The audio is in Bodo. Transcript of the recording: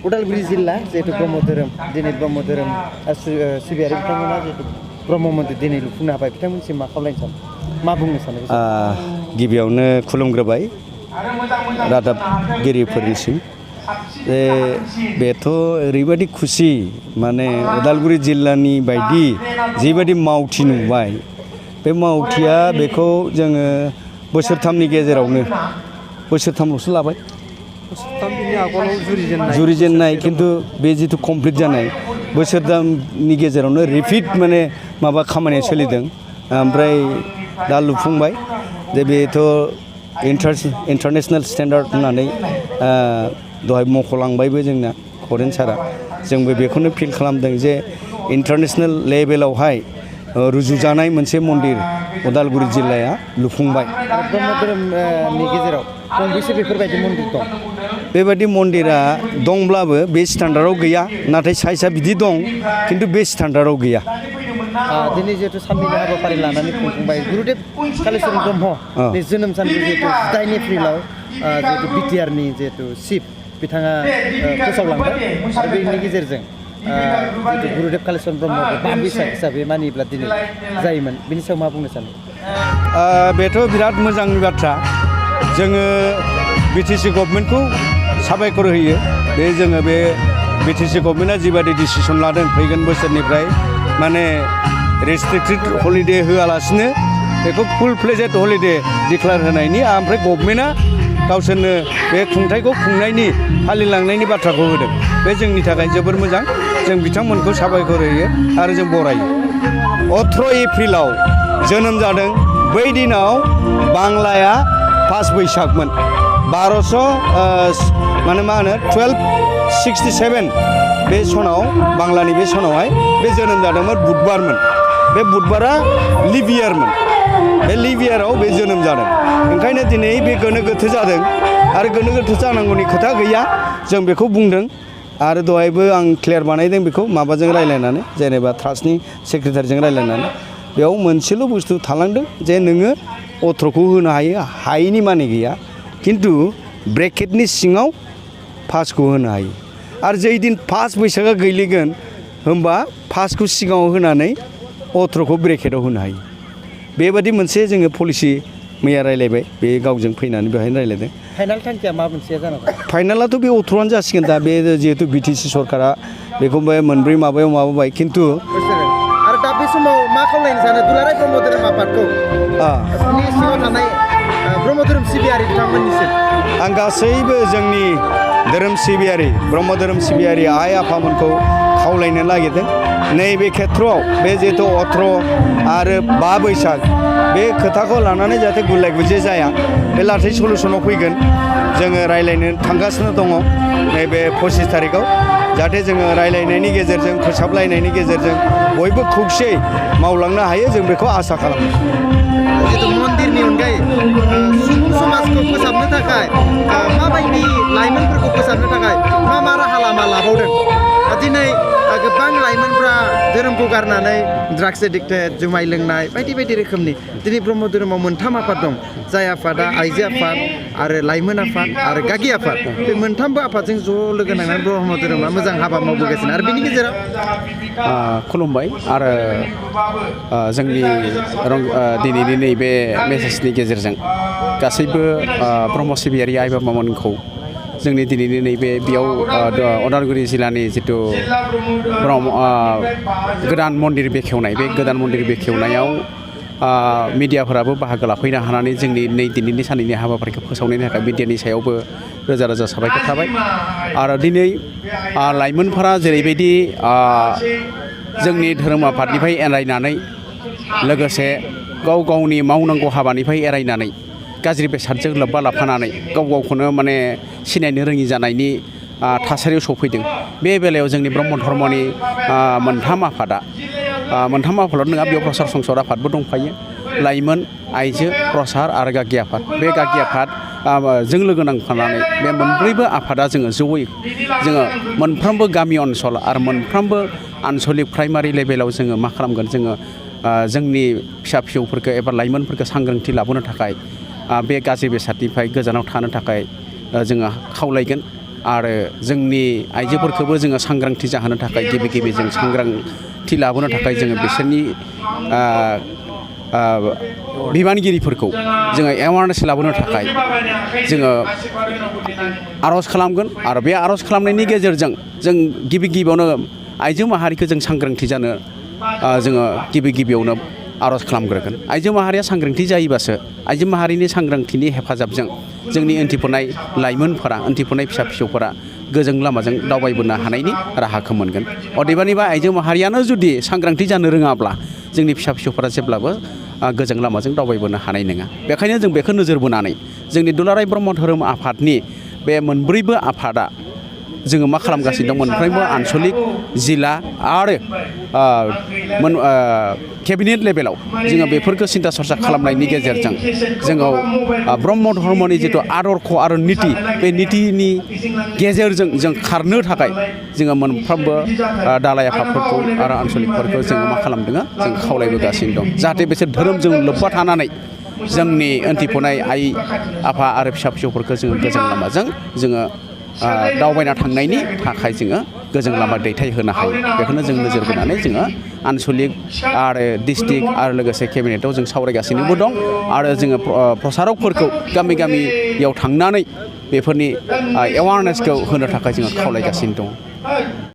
उदालगुरि जिल्ला जिहेतु ब्रह्म धोरोम दिनै ब्रह्म धोरोम सिबियारि बिथांमोना जिहेतु ब्रह्म मन्दिर दिनै लुफुंनो हाबाय बिथांमोनसिम मा खावलायनो सानो मा बुंनो सानो गिबियावनो खुलुमग्रोबाय रादाबगिरिफोरनिसिम बेथ' ओरैबायदि खुसि माने उदालगुरि जिल्लानि बायदि जिबायदि मावथि नुबाय बे मावथिया बेखौ जोङो बोसोरथामनि गेजेरावनो बोसोरथामल'सो लाबाय जुरिजेननाय खिन्थु बे जिथु कमप्लिट जानाय बोसोरथामनि गेजेरावनो रिपिट माने माबा खामानिया सोलिदों ओमफ्राय दा लुफुंबाय जे बेथ' इन्टारनेसनेल स्टेन्डार्ड होननानै दहाय मख'लांबायबो जोंना खरेन सारा जोंबो बेखौनो फिल खालामदों जे इन्टारनेसनेल लेभेलावहाय रुजुजानाय मोनसे मन्दिर उदालगुरि जिल्लाया लुफुंबाय ब्रह्म धोरोमनि गेजेराव गंबेसे बेफोरबायदि मन्दिर दं बेबायदि मन्दिरा दंब्लाबो बे स्टान्डार्डआव गैया नाथाय साइजआ बिदि दं खिन्थु बे स्टान्डार्डआव गैया दिनै जिहेतु साननैनि हाबाफारि लानानै खुंफुंबाय गुरुदेब कालिचरन ब्रह्मनि जोनोम सानखौ जिहेतु 8 एप्रिलाव जिहेतु बिटिआरनि जिहेतु चिफ बिथाङा फोसावलांबाय आरो बेनि गेजेरजों जिहेतु गुरुदेब कालिचरन ब्रह्मखौ 5 बैसाग हिसाबै मानियोब्ला दिनै जायोमोन बिनि सायाव मा बुंनो सानो बेथ' बिराद मोजांनि बाथ्रा जोङो बिटिसि गभर्नमेन्टखौ साबायखर होयो बे जोङो बे बिटिसि गभर्नमेन्टआ जिबायदि डिसिसन लादों फैगोन बोसोरनिफ्राय माने रेस्ट्रिक्टेड हलिडे होआलासिनो बेखौ फुल फ्लेजेड हलिडे डिक्लेयार होनायनि ओमफ्राय गभर्नमेन्टआ गावसोरनो बे खुंथायखौ खुंनायनि फालिलांनायनि बाथ्राखौ होदों बे जोंनि थाखाय जोबोर मोजां जों बिथांमोनखौ साबायखर होयो आरो जों बरायो 18 एप्रिलाव जोनोम जादों बै दिनाव बांलाया 5 बैसागमोन 1267 बे सनाव बांलानि बे सनावहाय बे जोनोम जादोंमोन बुधबारमोन बे बुधबारा लिभियारमोन बे लिभियाराव बे जोनोम जादों ओंखायनो दिनै बे गोनो गोथो जादों आरो गोनो गोथो जानांगौनि खोथा गैया जों बेखौ बुंदों आरो दहायबो आं क्लियार बानायदों बेखौ माबाजों रायज्लायनानै जेनेबा ट्रास्टनि सेक्रेटारिजों रायज्लायनानै बेयाव मोनसेल' बुस्थु थालांदों जे नोङो 18खौ होनो हायो हायैनि माने गैया खिन्थु ब्रेकेटनि सिङाव 5खौ होनो हायो आरो जै दिन 5 बैसागआ गोग्लैगोन होमबा 5खौ सिगाङाव होनानै 18खौ ब्रेकेटाव होनो हायो बेबादि मोनसे जोङो पलिसि मैया रायलायबाय बे गावजों फैनानै बेहायनो रायलायदों फाइनाल थांखिया मा मोनसेया जानांगौ फाइनालाथ' बे 18आनो जासिगोन दा बे जिहेतु बिटिसि सरकारा बेखौ मोनब्रै माबायाव माबाबाय खिन्थु आरो दा बे समाव मा खावलायनो सानो दुलाराय ब्रह्म धोरोम आफादखौ नि सिङाव थानाय ब्रह्म धोरोम सिबियारि बिथांमोननिसिम आं गासैबो जोंनि धोरोम सिबियारि ब्रह्म धोरोम सिबियारि आइ आफामोनखौ खावलायनो नागिरदों नैबे खेथ्रआव बे जिहेतु 18 आरो 5 बैसाग बे खोथाखौ लानानै जाहाथे गुलाय गुजाय जाया बे लाथै सलुसनाव फैगोन जोङो रायलायनो थांगासिनो दङ नैबे 25 थारिखआव जाहाथे जोङो रायलायनायनि गेजेरजों फोसाबलायनायनि गेजेरजों बयबो खौसेयै मावलांनो हायो जों बेखौ आसा खालामो जिहेतु मन्दिरनि अनगायै सुबुं समाजखौ फोसाबनो थाखाय माबायदि लाइमोनफोरखौ फोसाबनो थाखाय मा राहा लामा लाबावदों दिनै गोबां लाइमोनफ्रा धोरोमखौ गारनानै ड्राग्स एडिक्टेड जुमाय लोंनाय बायदि बायदि रोखोमनि दिनै ब्रह्म धोरोमाव 3 आफाद दं जाय आफादा आइजो आफाद आरो लाइमोन आफाद आरो गागि आफाद बे मोनथामबो आफादजों ज' लोगो नांनानै ब्रह्म धोरोमा मोजां हाबा मावबोगासिनो आरो बेनि गेजेराव खुलुमबाय आरो जोंनि दिनैनि नैबे मेसेजनि गेजेरजों गासैबो ब्रह्म सिबियारि आइ बाबामोनखौ जोंनि दिनैनि नैबे बेयाव उदालगुरि जिल्लानि जितु गोदान मन्दिर बेखेवनाय बे गोदान मन्दिर बेखेवनायाव मिडियाफोराबो बाहागो लाफैनो हानानै जोंनि दिनैनि सानैनि हाबाफारिखौ फोसावनायनि थाखाय मिडियानि सायावबो रोजा रोजा साबायखर थाबाय आरो दिनै लाइमोनफोरा जेरैबायदि जोंनि धोरोम आफादनिफ्राय एरायनानै लोगोसे गाव गावनि मावनांगौ हाबानिफ्राय एरायनानै गाज्रि बेसादजों लोब्बा लाफानानै गाव गावखौनो माने सिनायनो रोङि जानायनि थासारियाव सफैदों बे बेलायाव जोंनि ब्रह्म धर्मनि मोनथाम आफादा मोनथाम आफादाव नङा बेयाव प्रसार संसार आफादबो दंफायो लाइमोन आइजो प्रसार आरो गागि आफाद बे गागि आफाद जों लोगो नांफानानै बे मोनब्रैबो आफादा जोङो जयै जोङो मोनफ्रोमबो गामि ओनसोल आरो मोनफ्रोमबो आनसलिक प्राइमारि लेभेलाव जोङो मा खालामगोन जोङो जोंनि फिसा फिसौफोरखौ एबा लाइमोनफोरखौ सांग्रांथि लाबोनो थाखाय बे गाज्रि बेसादनिफ्राय गोजानाव थानो थाखाय जोङो खावलायगोन आरो जोंनि आइजोफोरखौबो जोङो सांग्रांथि जाहोनो थाखाय गिबि जों सांग्रांथि लाबोनो थाखाय जोङो बिसोरनि बिबानगिरिफोरखौ जोङो एवारनेस लाबोनो थाखाय जोङो आर'ज खालामगोन आरो बे आर'ज खालामनायनि गेजेरजों जों गिबियावनो आइजो माहारिखौ जों सांग्रांथि जानो जोङो गिबियावनो आर'ज खालामग्रोगोन आइजो माहारिया सांग्रांथि जायोबासो आइजो माहारिनि सांग्रांथिनि हेफाजाबजों जोंनि उन्थिफुनाय लाइमोनफोरा उन्थिफुनाय फिसा फिसौफोरा गोजों लामाजों दावबायबोनो हानायनि राहाखौ मोनगोन अदेबानिबा आइजो माहारियानो जुदि सांग्रांथि जानो रोङाब्ला जोंनि फिसा फिसौफोरा जेब्लाबो गोजों लामाजों दावबायबोनो हानाय नङा बेखायनो जों बेखौ नोजोर बोनानै जोंनि दुलाराय ब्रह्म धोरोम आफादनि बे मोनब्रैबो आफादा जोङो मा खालामगासिनो दं मोनफ्रोमबो आनसलिक जिल्ला आरो केबिनेट लेभेलाव जोङो बेफोरखौ सिन्था सरसा खालामनायनि गेजेरजों जोङो ब्रह्म धर्मनि जिथु आदर्श आरो निति बे नितिनि गेजेरजों जों खारनो थाखाय जोङो मोनफ्रोमबो दालाय आफादफोरखौ आरो आनसलिकफोरखौ जोङो मा खालामदों जों खावलायबोगासिनो दं जाहाथे बिसोर धोरोमजों लोब्बा थानानै जोंनि उन्थिफुनाय आइ आफा आरो फिसा फिसौफोरखौ जोङो गोजों लामाजों जोङो दावबायना थांनायनि थाखाय जोङो गोजों लामा दैथायहोनो हायो बेखौनो जों नोजोर बोनानै जोङो आनसलिक आरो डिस्ट्रिक्ट आरो लोगोसे केबिनेटआव जों सावरायगासिनोबो दं आरो जोङो प्रसारकफोरखौ गामियाव थांनानै बेफोरनि एवारनेसखौ होनो थाखाय जोङो खावलायगासिनो दं।